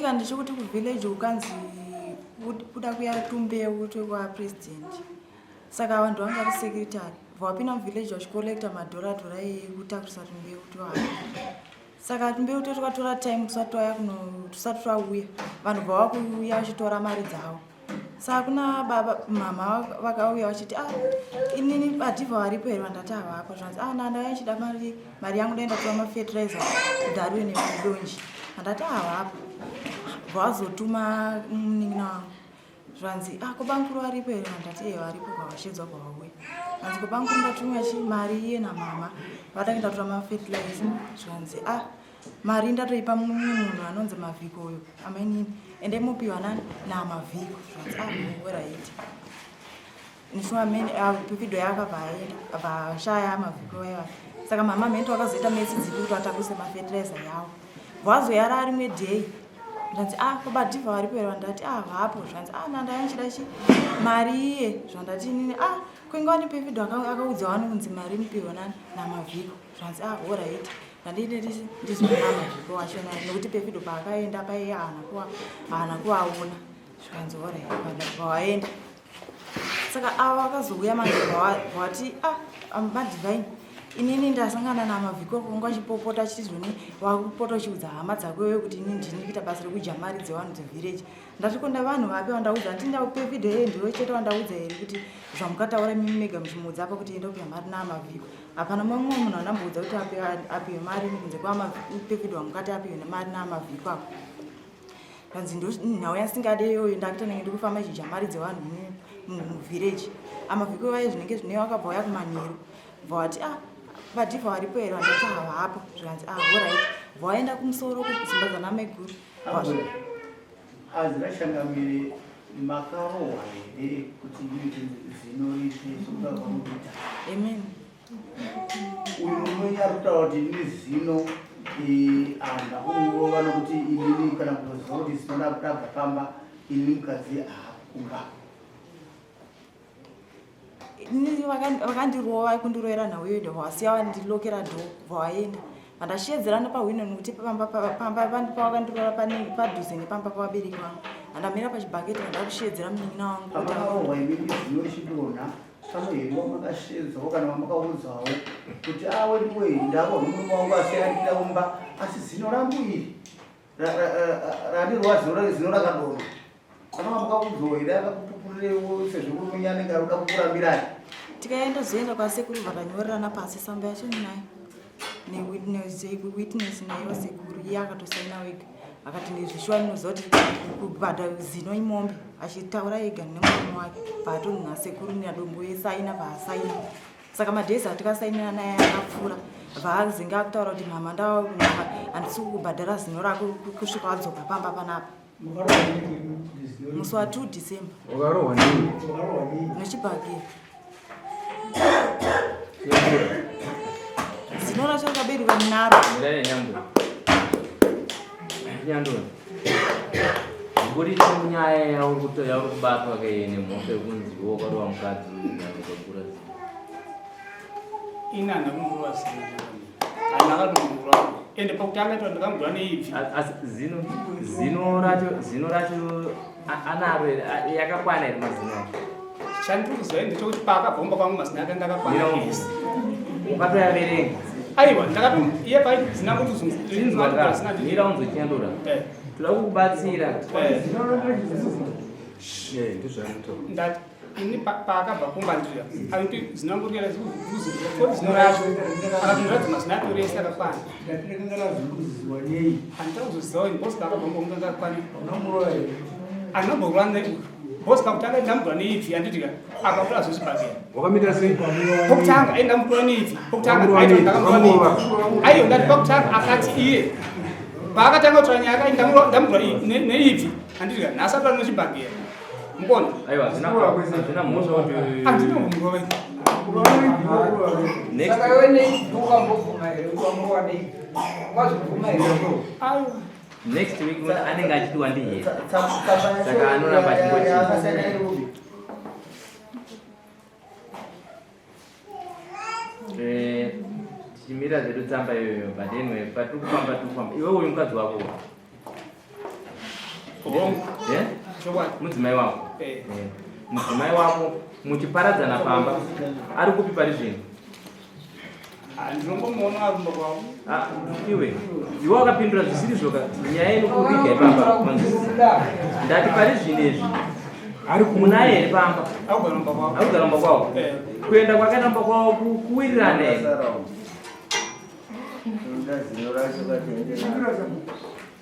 Chakaitika ndechekuti kuvillage ukanzi kuda kuya tumbeu twekwapresident saka vanhu vanga vari secretary vawapinda muvillage vachicollecta madhora dhora ekutakurisa tumbeu twavo saka tumbeu twe twakatora time tusati twauya kuno tusati twauya vanhu bva vakuuya vachitora mari dzavo saka kuna baba mama vakauya vachiti ah inini badhivha varipo here vandati havapo zvanzi ah nandauya ndichida mari mari yangu dai ndatora mafertilizer kudhariwe nemudonji andati havapo bva vazotuma munin'ina wangu zvanzi ah kobankuru varipo here vandati ee varipo bvavashedzwa bvavauya zvanzi kobankuru ndatumwa chi mari iye namama vatange ndatora mafertilizer zvanzi ah mari ndatoipa mumwe munhu anonzi mavhiko uyo amainini ende mupiwa nani namavhiko zvanzi ah right nishuamene yakabva aenda abva ashaya mavhiko vaiva saka mama mhento vakazoita mesi dzipi kuti vatakuse mafertilizer yawo vazoyara rimwe day zvanzi ah kobadhivha varipo here vandati ah vapo zvanzi ah nandaya ndichida chi mari iye zvandati inini ah kwenge wani pefido akaudza wani kunzi mari inopiwa nani namavhiko zvanzi ah horaiti ndandine ndizonamavhiko wacho naye nekuti pefido paakaenda paiye haana kuvaona zvikanzi horaiti vawaenda saka ava vakazouya manje vati ah madivine inini ndasangana namavhiko konga achipopota achiti zvoni wakupota uchiudza hama dzako iwe kuti ini ndini kuita basa rekudya mari dzevanhu dzevillage ndati ko ndavanhu vapi vandaudza nditi ndakupe video yeye ndiwe chete wandaudza here kuti zvamukataura imimi mega muchimuudza apa kuti enda kupiwa mari naamavhiko hapana mumwe munhu andamboudza kuti apiwe mari kunze kwamape video wamukati apiwe nemari naamavhiko apo kanzi nhau yasingade iyoyo ndakuita nenge ndikufamba ichidya mari dzevanhu muvillage amavhiko vaye zvinenge zvine wakabva uya kumanheru bva wati ah vadhivha varipo here vandati havapo zvikanzi ah horit bva waenda kumusoro kudzimba dzanamaiguru Azirashangamire makarohwa here kuti muite zino ripi sokutaura kwamukuita? Amen. Uyu murume ari kutaura kuti ini zino handina kumurova nokuti inini kana kutoziva kuti zino rabva pamba ini mukadzi haakumba. Vakandirova kundirovera nhau iyoyo ndobva vasiya vandilokera dho bva vaenda vandashedzera nepahwindo nekuti pamba pavakandirora padhuze nepamba pavabereki vangu andamira pachibhaketi vandakushedzera munin'ina wangu pamakarohwa imimi zino richidonha pano here wamakashedzawo kana wamakaudzawo kuti awe ndiwe ndarohwa nomurume wangu asi andida kumba asi zino rangu iri randirova zino rakadonha Kana wamukaudzawo here akakupupurirewo sezvo murume anenge ari kuda kukurambirai? Tikaenda zoenda kwasekuru vakanyorerana pasi samba yacho nayo newitness nayo sekuru iye akatosaina wega akati ndizvishuwa ndinoziva kuti kubhadha zino imombe achitaura ega nemurume wake paatonzi nasekuru nadombo yesaina paasaina saka madays atikasainira naye akapfuura vaazenge akutaura kuti mama ndava handisi kukubhadhara zino rako kusvika wadzoka pamba panapa musi wa 2 December. Wakarohwa nei? Nechibhakera. Zino racho rakaberuka naro. Nyandura. Nguri nyaya yauri yauri kubatwa ke nemhosva yekunzi iwe wakarova mukadzi ukagura zino. Ini handina kumurova zino. Handina katomurova. Ende pakutanga ito ndakamugura neibvi. Asi zino zino racho zino racho anaro yakakwana here mazino acho? Chandiri kuziva ndechekuti paakabva kumba kwangu mazino ake anga akakwana ese. Ukatoyaverenga. Aiwa ndakato iye pai zina kuti zunzwa. Mira unzochinyandura. Eh. Toda kukubatsira. Eh. Eh, ndizvo Ndati ini paakabva kumba ndira aiti zina rangu riya koti zino racho akatondiratidza mazina ake rese akakwana handita kuzozivawo ini bosi paakabva kumba kunga akakwana andinobhokurana bosi pakutanga ndamugura neibvi handitika akatora zvechibhakera wakamita sei pokutanga ai ndamugura neibvi pokutanga aito ndakamugura neibvi aiyo ndati pakutanga akati iye paakatanga kutora nyaya akati ndamugura neibvi handitika nhasi atora nechibhakera Mukona. Aiwa, hazvina hazvina mhosva kuti Handina kumurova ini. Next. Saka iwe nei ukambobvuma here kuti wamurova nei? Wazvibvuma here? Aiwa. Next week anenge achiti wandihera. Tsamba Saka anoramba achingoti. Eh, tichimira zvedu tsamba iyoyo but anyway patiri kufamba tiri kufamba iwe uyu mukadzi wako. Hongu. Eh? Chokwadi. Mudzimai wako. Eh. Eh. Mudzimai wako muchiparadzana pamba ari kupi pari zvino? Ah, ndinongomuona ari kumba kwavo. Ah, iwe iwe wakapindura zvisiri zvoka nyaya inokuriga ipapa manzwisisa. Ndati pari zvino izvi Ari ku munaye here pamba? Akugara kumba kwavo. Akugara kumba kwavo. Eh. Kuenda kwakaenda kumba kwavo kuwirirana here?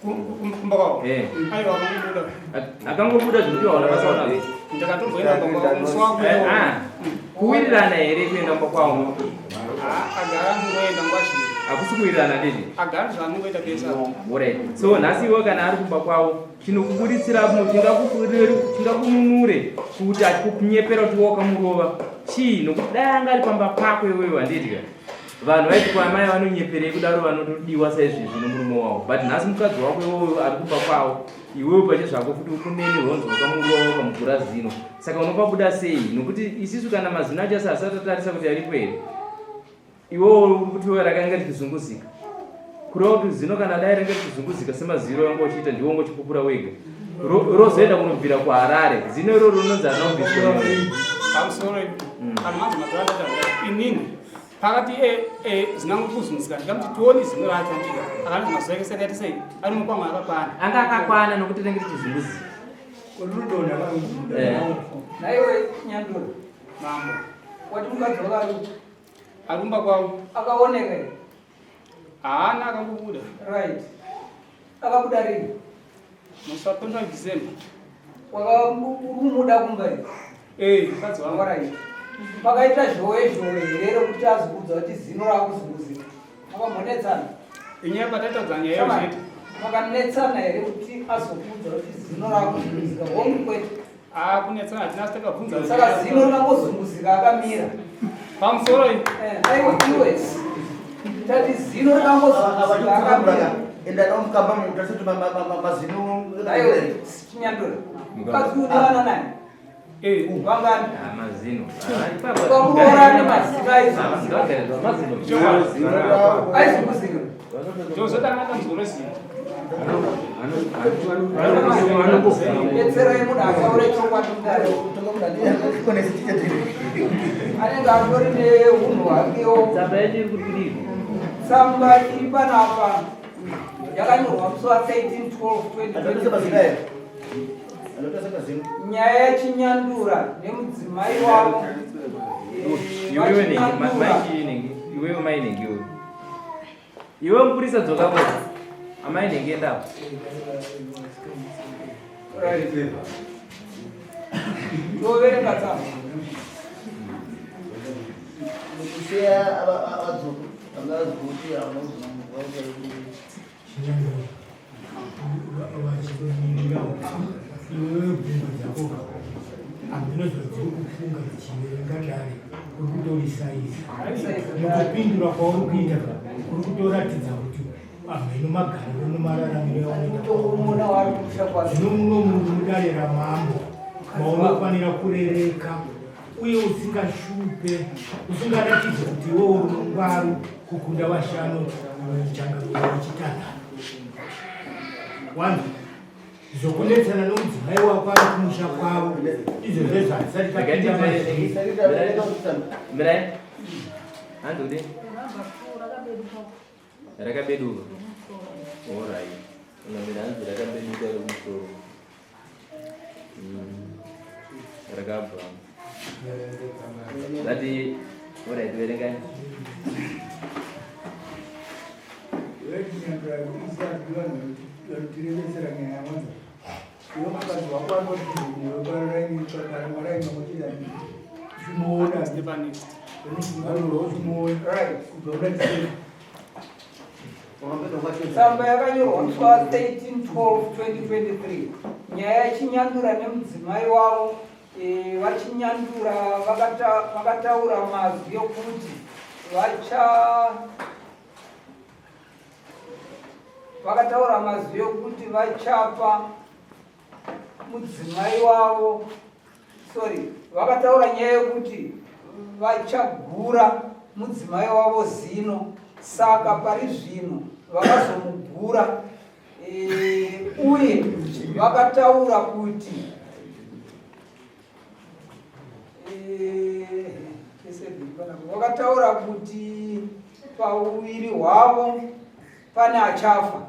Kumba kwavo. Eh. Aiwa akangobuda. Akangobuda zvekuti waona basa unazvo. Ndakatomboenda kumba kwavo musi Eh, wakuenda. ah, kuwirirana here kuenda kumba kwavo? Ah, agara anongoenda nguva zhinji. Hakusi kuwirirana ndizvo? Agara zvaanongoita pese apa. Alright. So nhasi iwe kana ari kumba kwavo chinokubuditsira chingakununure kuti achikunyepera kuti wakamurova chii nokuti dai anga ari pamba pako iwewe handidya vanhu vaiti kwamai vanonyeperei kudaro vanotodiwa saizvezvi nomurume wavo but nhasi mukadzi wako iwewe ari kumba kwavo iwewe pache zvako futi uri kunenirwa unzi wakamurova wakamugura zino saka unopabuda sei nokuti isisu kana mazino acho asi asati atarisa kuti aripo here iwewe uri kuti iwe rakanga richizunguzika kureva kuti zino kana dai ringe richizunguzika semaziro anga uchiita ndiwe wanga uchipupura wega rozoenda kunobvira kuharare zino iroro rinonzi harina kubviswa Pamusoro kana manzi mazuva andataura inini pakati zina kuzunzika ndikamuti tione zino racho andika akanzi mazuva ese akaita sei ari mukwamwe akakwana. Anga akakwana nokuti ringe richizunguzika. Eh. Naiwe Nyandura. Mambo. Wati mukadzi wako ari kumba kwavo. Akaoneka here? Haana, akangobuda. Right. Akabuda rini? Musi wa 25 December. Wakamuda kumba here? Eh, mukadzi wangu. Alright. Pakaita zhowe zhowe here rekuti azokuudza kuti zino rakuzunguzika? Makambonetsana? Inyaya pataitaudza nyaya iyo chete. Makanetsana here kuti azokuudza kuti zino rakuzunguzika? Hongu kwete. Ah, kunetsana hatina asi takabvunza. Saka zino ringangozunguzika akamira. Pamusoro iyi. Eh, aiwa iwe. Tati zino ringangozunguzika akamira. Enda nomukamba mutarisa kuti mazino. Aiwa, Chinyandura. Mukadzi unowana nani? Eh, Vangani? Ah, mazino. Ukamuroora nemazino aizunguzika. Ngagare mazino. Aizunguzika. Ndozotanga dambudziko rezino. Betserai munhu ataure chokwadi mudare. Anenge atori neunhu hwakewo. Tsamba yacho iri kuti kudii? Tsamba iri panapa yakanyorwa musi wa 13 12 2023. Nyaya yaChinyandura nemudzimai wavo. Iwewe nengi, VaChinyandura. mai nengi, iwewe mai nengi iwewe. Iwe mupurisa dzoka ko. Amai nengi enda apo. Right. Toverenga tsamba. Kusiya vadzukuru vangazokuti Chinyandura, vachiningira iwewe bvunzo dzako hameno zvadziri kufunga dzichiverenga dare uri kutorisaiza nekupindura kwauri kuita kuri kutoratidza kuti hameno magariro nemararamiro yaunoita. Kutomuona wari kumusha kwake. Zvino muno mudare ramambo maunofanira kurereka uye usingashupe usingaratidzi kuti iwe uri mungwaru kukunda vashanu changamiro wechitanhatu wanzi zvokunetsana nomudzimai wako ari kumusha kwavo izvozvo izvo hatisati tapinda mazviri. Mirai. Hanzi kudii? Rakabeduka. Alright. Unamira hanzi rakabeduka rekumusoro. Rakabva. Zati alright verengai. Vanotirevesera nyaya yavanza iwe mukadzi wako anoti newepararaini chinoona Step next. Right. kubva uratidze. Tsamba yakanyorwa musi wa 13 12 2023. Nyaya yaChinyandura nemudzimai wavo. VaChinyandura vakataura mazwi ekuti vacha vakataura mazwi ekuti vachapa mudzimai wavo, sorry, vakataura nyaya yekuti vachagura mudzimai wavo zino. Saka pari zvino vakazomugura. Uye vakataura kuti eh, vakataura kuti pauviri hwavo pane achafa.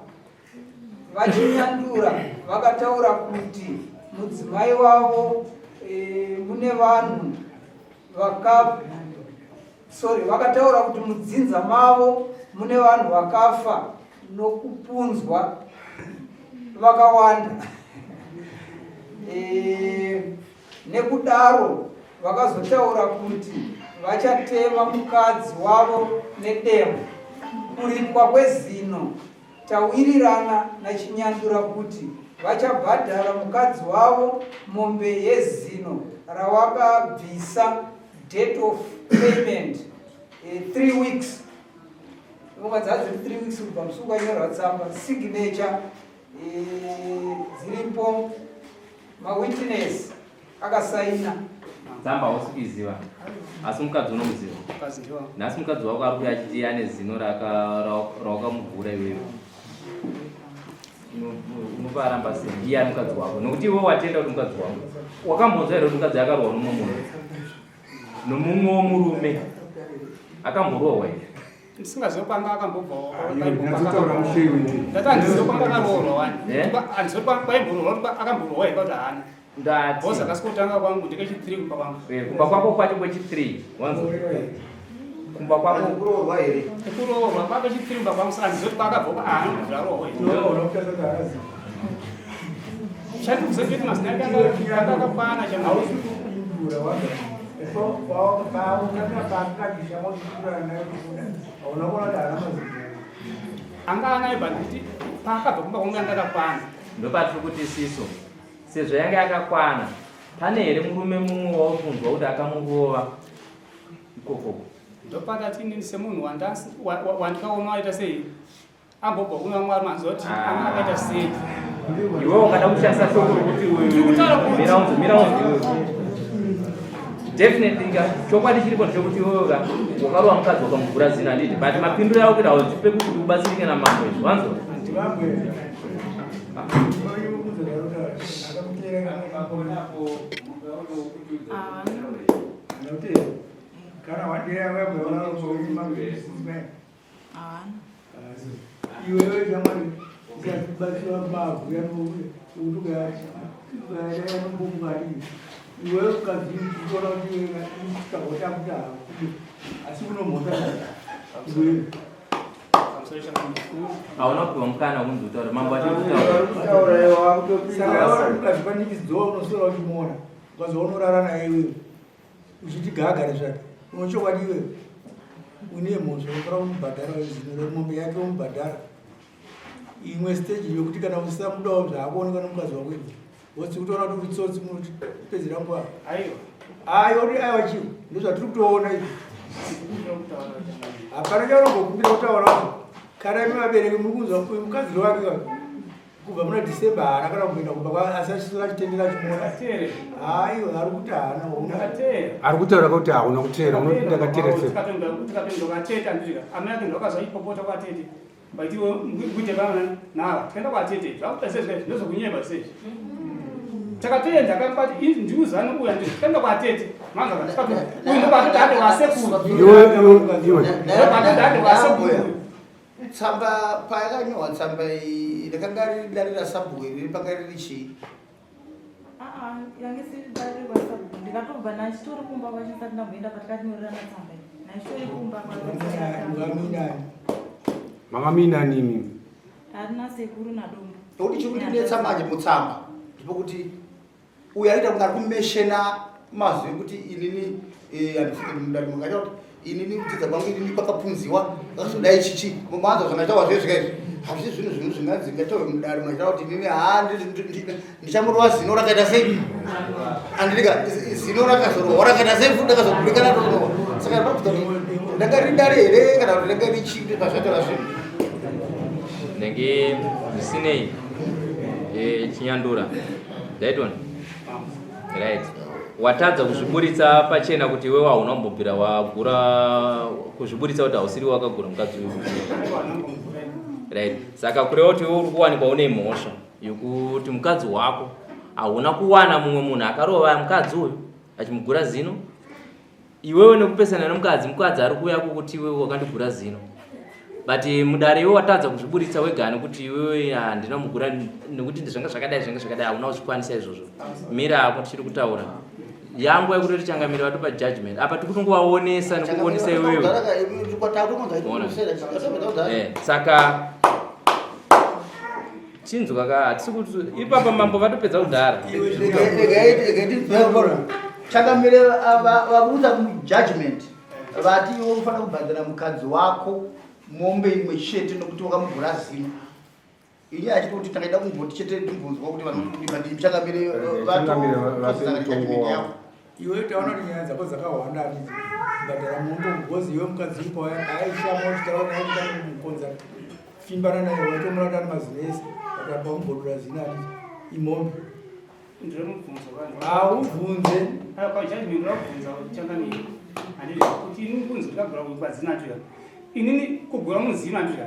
VaChinyandura vakataura kuti mudzimai wavo e, mune vanhu vaka sorry vakataura kuti mudzinza mavo mune vanhu vakafa nokupunzwa vakawanda e, nekudaro vakazotaura kuti vachatema mukadzi wavo nedemo kuripwa kwezino Tawirirana naChinyandura kuti vachabhadhara mukadzi wavo mombe yezino rawakabvisa date of payment 3 eh, weeks unga dzadziri 3 weeks kubva musi ukanyorwa tsamba signature eh, dziripo mawitness akasaina tsamba hausi kuiziva asi mukadzi unomuziva nhasi mukadzi wako ari kuya achiti ane zino rawakamugura iwewe unoparamba sei iye ari mukadzi wako nokuti iwe watenda kuti mukadzi wako wakambonzwa here kuti mukadzi akarohwa nomumwe munhu nomumwewo murume akamborohwa here Ndisingazive kwanga akambobvawo. Ndati handizive kwanga akaroorwa wani. Eh? Handizive kwaimboroorwa akamboroorwa here kuti haana. Ndati. Boss akasi kutanga kwangu ndikechi 3 kumba kwangu. Eh, kumba kwako kwacho kwechi 3. Wanzo. Kumba kwako kuroorwa here? Kuroorwa kwake chi 3 kumba kwangu saka handizive kuti kwaakabva haana kubva roorwa. Chandikuziva kuti mazina ake anga akakwana chamhausi. Anga anayo but kuti paakabva kumba kwangu yanga akakwana. Ndopatiri kuti siso sezvo yanga yakakwana pane here murume mumwe wauri kunzwa kuti akamurova ikokoko? Ndopakati inini semunhu wandikaona waita sei ambobva kuna mwari manzoti ah. anga akaita sei iwe wakada kushandisa shoko rokuti mira mira definitely ka chokwadi chiripo ndechekuti iwewe ka wakarova mukadzi wakamugura zina handiti but mapinduro yako kuita hauzipe kuti ubatsirike namambo izvi wanzwa Kana iwewe shamwari usatibatsira mavhu yanokuti iwewe ukazviona kuti iwe kakuta hakude asi unomhota iwewe hauna kupiwa mukana wekunzi utaure mambo achikutaura ukazvipanikidzwa unoswera uchimuona ukazi unorara naye iwewe uchiti gaagare zvake unochokwadi iwe une mhosva unofanira kumubhadhara zino remombe yake womubhadhara imwe stage yokuti kana usisamudawo zvaakuonekwa nemukadzi wako iwe wotsi kutoona kuti uri tsotsi munotipedzera nguva aiwa uri aiwa chii ndozvatiri kutoona izvi hapana chaunombokumbira kutaura kana imi vabereki muri kunzwa mukadzi wake kubva muna December haana kana kumboenda kumba kwa asi achisora achitendera achimuona haiwa ari kuti haana ari kutaura kuti hauna kuteera unoti ndakateera sei tikapinda kwatete andika amai ake ndakazoipopota kwatete baitiwe ngwite bana nawa tikaenda kwatete zvakuta sei zvaizvi ndozvokunyeba sei takatoenda kambati ndiuzani uya ndi tikaenda kwatete manza tikati uyu ndokwatete ade wasekuru iwe iwe ndokwatete ade wasekuru Tsamba payakanyorwa tsamba iyi rakanga riri dare rasabhuku here panga riri chii? Aa, yange isiri dare rasabhuku ndikatobva nachitori kumba kwacho ndisati ndamboenda patikatinyorerana tsamba iyi nachitori kumba kwacho. Mama minani imimi? Harina sekuru nadombo. Nokuti chiri kundinetsa manje mutsamba ndepekuti uyo aita kunge ari kumeshena mazwi ekuti inini eh, handifike mudare mungaita kuti inini kudzidza kwangu inini kwakapunziwa akazodai chichi mumanzwa zvamaitawa zvezvika izvi hazvisi zvinhu zvinhu zvinganzi ngataurwe mudare maitawa kuti inini haa ndichamurova zino rakaita sei andidika zino rakazorohwa rakaita sei futi rakazogurikana torohwa saka ndinokuta kuti ndanga riri dare here kana kuti ndanga riri chii pazvataura zvinhu ndenge zvisinei eh, chinyandura Dayton. Right. Watadza kuzviburitsa pachena kuti iwewe hauna kumbobvira wagura kuzviburitsa kuti hausiri wakagura mukadzi uyu. Right. Saka kureva kuti iwe uri kuwanikwa une mhosva. Yokuti mukadzi wako hauna kuwana mumwe munhu akarova mukadzi uyu achimugura zino. Iwewe nekupesana nemukadzi, mukadzi ari kuuya kukuti iwewe wakandigura zino. But mudare iwe watadza kuzviburitsa wega nekuti iwewe handina mugura nekuti zvanga zvakadai zvanga zvakadai hauna kuzvikwanisa izvozvo. Mira ako tichiri kutaura. Yangu yekutoti changamire vatopa judgment. Apa tikutongovaonesa nekuonesa iwewe. Eh, saka chinzwa ka hatisi kuti ipapa mambo vatopedza kudhara. Changamire vaburitsa judgment vati iwe unofanira kubhadhara mukadzi wako mombe imwe chete nokuti wakamugura zino. Ini achiti kuti tangaida kumboti chete timbonzwa kuti vanhu kuti madii changamire vatozanga judgment yavo. Iwe taona kuti nyaya dzako dzakawanda handiti kubhadhara mombe because iwe mukadzi uyu paaishama uchitaura naye kutanga kumukonza fimbana naye waitomura kuti ane mazino ese but apa wamugodora zino handiti imombe Ndiri mubvunzo vanhu. Haubvunze. Ayo kwa judgment ndakubvunza changamire. Handiti kuti ini kunzi ndakagura kupa zino andika. Inini kugura muzino andika.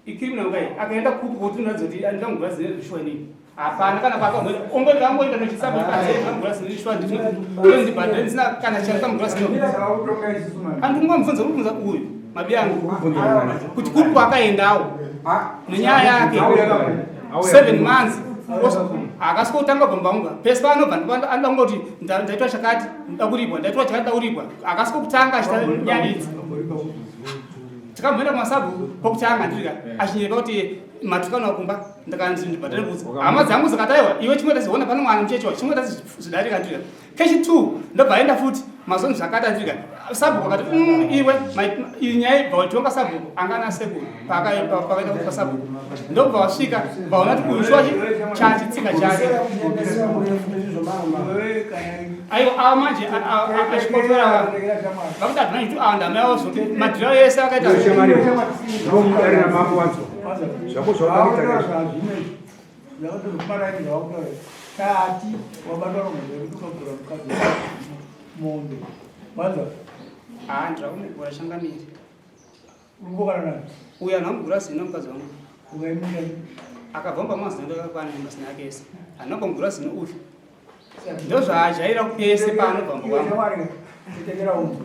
Icriminal kai akaenda kupi kuti unoratidza kuti andingamugura zino zvishuwa inini. Hapana kana pakamboenda. Ongoti angoenda nechisabo panze ndingamugura zino zvishuwa ndino. Ndibhadhare ndisina kana chandikamugura zino. Andingomubvunza kubvunza uyu mabi angu. Kuti kupi kwakaendawo. Nenyaya yake. 7 months. Akasvika kutanga kubva mumba pese paanobva anoda kungoti ndaitwa chakati ndoda kuripwa ndaitwa chakati ndoda kuripwa akasvika kutanga achita nyaya idzi tikamboenda kumasabhuku kwokutanga ndirika achinyepa kuti matukana kumba ndakanzi ndibhadhare mbudzi hama dzangu dzakati aiwa iwe chimwe taziona pane mwana mucheche wacho chimwe tazi zvidarika ndirika kechi 2 ndobva aenda futi mazoni zvakati andirika sabhuku akati iwe iyi nyaya ibva watonga sabhuku anga ana sekuru pakaenda kupa sabhuku ndobva wasvika vaona kuti uyu shuwa chachitsika chake aiwa ava manje achikotora vakuti advantage tu ava ndamaiwo zvoti madhira ese akaita Zvako zvawakaita tati wabatwa nomombe yekuti ukagura mukadzi mombe wanza handira kumugura changamire urikupokana nayo uyu anhu amugura zino mukadzi wangu ukaimira akabva mumba mazino ndakakwana mazino ake ese anobva mugura zino uyu ndozvaajaira pese paanobva mumba wangu tekera umwe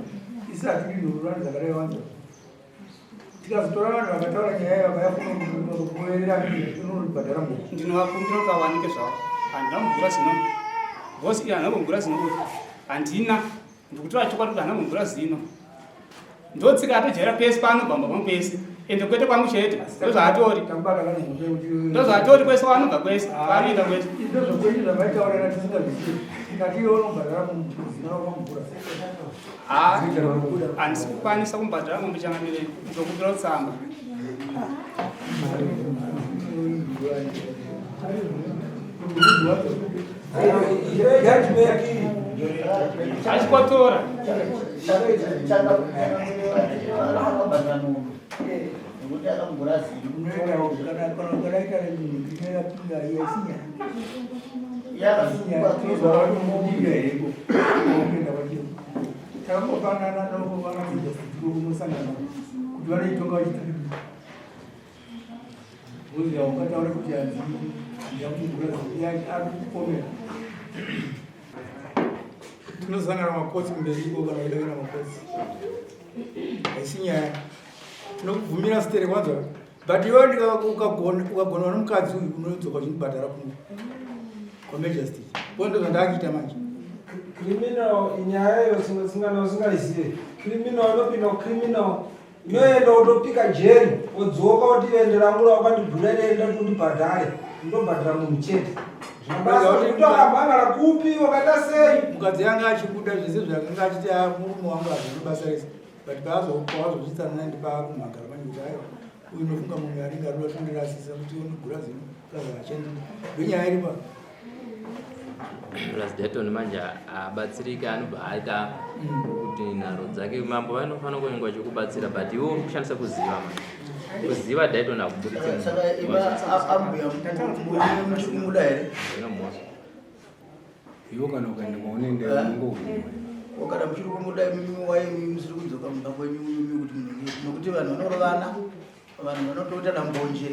isati ndinhururani dzakadai wanza tikazotora vanhu vakataura nyaya vakayakunokuverera unobhadhara mombe ndinovakumbira kuti vawanike zvavo handina kumugura zino bhosi iye handina kumugura zino uyu handina ndikutora chokwadi kuti handina kumugura zino ndotsika atojaira pese paanobva mumba pangu pese ende kwete kwangu chete ndozvaatori takubata kane mhosva yekuti ndozvaatori kwese kwaanobva kwese kwaanoenda kwese ndozvokwenyu zvamaitaurira tisingazvizivi tikati iwe unobhadhara zino rakamugura handisi kukwanisa kumubhadhara mombe changamire ndokumbira kutsamba achikotora Nekuti akamugura zino. Takangofanana novanakunosangana kuti vanoitonga vachiti ungataura kuti hanzi ndamugura ari kupomera tinosangana makotsi kumberi iko kana kuida kuenda makotsi haisi nyaya tinokubvumira sitere kwanza but iwe ukagonwa nomukadzi uyu unodzoka uchindibhadhara kuno kwamajesty ko ndo zvandakuita manje Criminal inyaya iyo usingaizive. Criminal inopinda kucriminal inoenda wotopika jeri wodzoka woti ende rangu rawakandibhura enda kuti undibhadhare ndobhadhara munhu chete. Zvabasa kuti wakamhangara kupi wakaita sei? Mukadzi anga achibuda zvese zvakanga achiti "Ah, murume wangu hazvina basa rese but paazozvitsana naye ndipaakumhangara manje kuti aiwa uyu unofunga munhu anenge arikuda kundirasisa kuti undigura zino plus achandida ndonyaya iri pa Plus Dayton manje abatsirika anobva aita kuti nharo dzake mambo vanofanira kuongwa chekubatsira but iwe uri kushandisa kuziva manje kuziva Dayton akuburitse Saka iva ambuya muchiri kumuda here? zvina mhosva Iwe kana ukaenda kwaunoenda unongovhumwa. Wakada muchiri kumuda imimi wai musiri kudzoka mumba kwenyu imimi kuti munhu nokuti vanhu vanorovana vanhu vanotoita nambonje.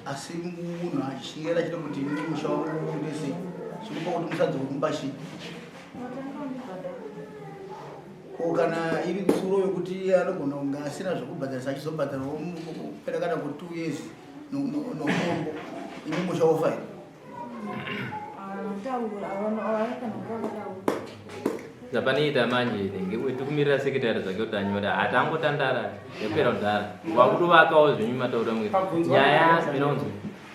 Asi munhu achishingaira achida kuti ini musha wangu undese, chinopa kuti musadzoke kumba chii? Ko kana iri tsuro yokuti anogona kunge asina zvekubhadharisa achizobhadharwawo kupera kana ku 2 years nomombo, imi musha wofa here? Zvapanoita manje ngekuti tikumirira sekretary zvake kuti anyore hatangotandara yapera kudhara wakutovakawo zvenyu mataura mwe nyaya inonzwi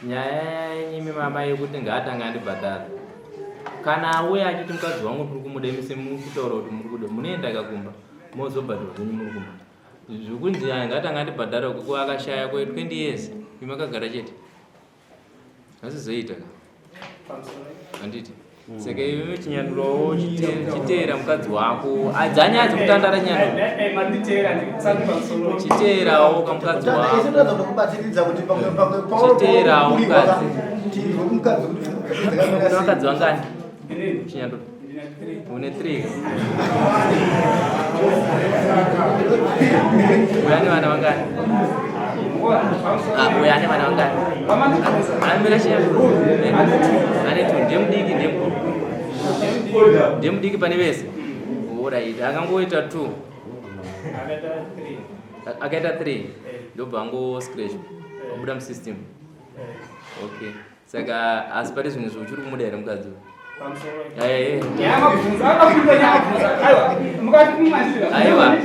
nyaya yenyimi mama yekuti ngaatanga andibhadhara kana auya achiti mukadzi wangu tiri kumuda imi semukutaura kuti muri kuda munoenda kakumba mozobhadhara zvenyu muri kumba zvekunzi ngaatanga andibhadhara kuko akashaya kwe 20 years imakagara chete Hazvizoita ka. Handiti. Saka iwe chinyandurawo chiteera mukadzi wako. Adzanya dzekutandara nyandura. Chiteerawo kamukadzi wako. Chiteerawo mukadzi. Mukadzi wangani? Chinyandura. Une 3. Uya ane vana vangani? Ah, uya ane vana vangani? Amira chinyandura. Ane 2. Ndiye mudiki ndiye mukuru. Ndiye mudiki pane vese. Alright, akangoita 2. Akaita 3. Ndobva ango scratch. Abuda musystem. Okay. Saka asi pari zvinhu izvi uchiri kumuda here mukadzi uyu? Aiwa,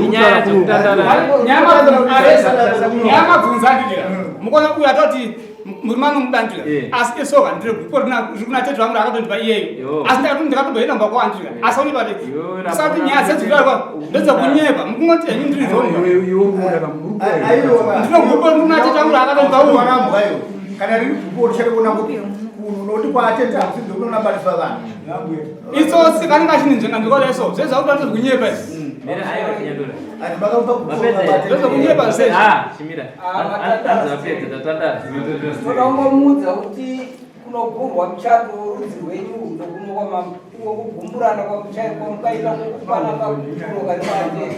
inyaya dzekutandara. Nyaya mabvunza andidira. Mukona uyu atoti murume anomudandira asi isoka ndiri gupo riri kuna tete vangu rakatondipa iyeyo asi ndakatomboenda mumba kwavo andidira asi aonekwa kuti saka nyaya dzedzikudaro ndedzekunyepa mukungoti henyu ndiri wrong ndinogupo riri kuna tete vangu rakatondipa uyu kana riri gupo richatoona kuti kuno nokuti kwaatete hakusi ndokunonabatiswa vanhu itsotsi kanenge achinenzvenga ndikoda iso zvezvakuda ndezvekunyepa izvi ndezvekunyepa zvezvi toda kungomuudza kuti kunogurwa muchato worudzi rwenyu ndokuno kwamambo uko kugumburana kwamukaita kwokupana kakuturo kari paatete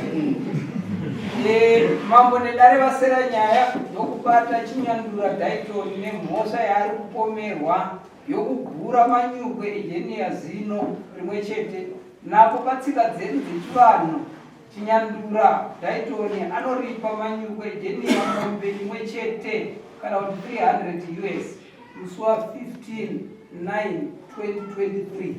mambo nedare vasera nyaya yokubata chinyandura Dayton nemhosva yaari kupomerwa yokugura manyukwe ejeniya zino rimwe chete. Napo patsika dzedu dzechivanhu, Chinyandura Dayton anoripa manyukwe ejeniya mombe imwe chete kana kuti 300 us musi wa 15 9 2023.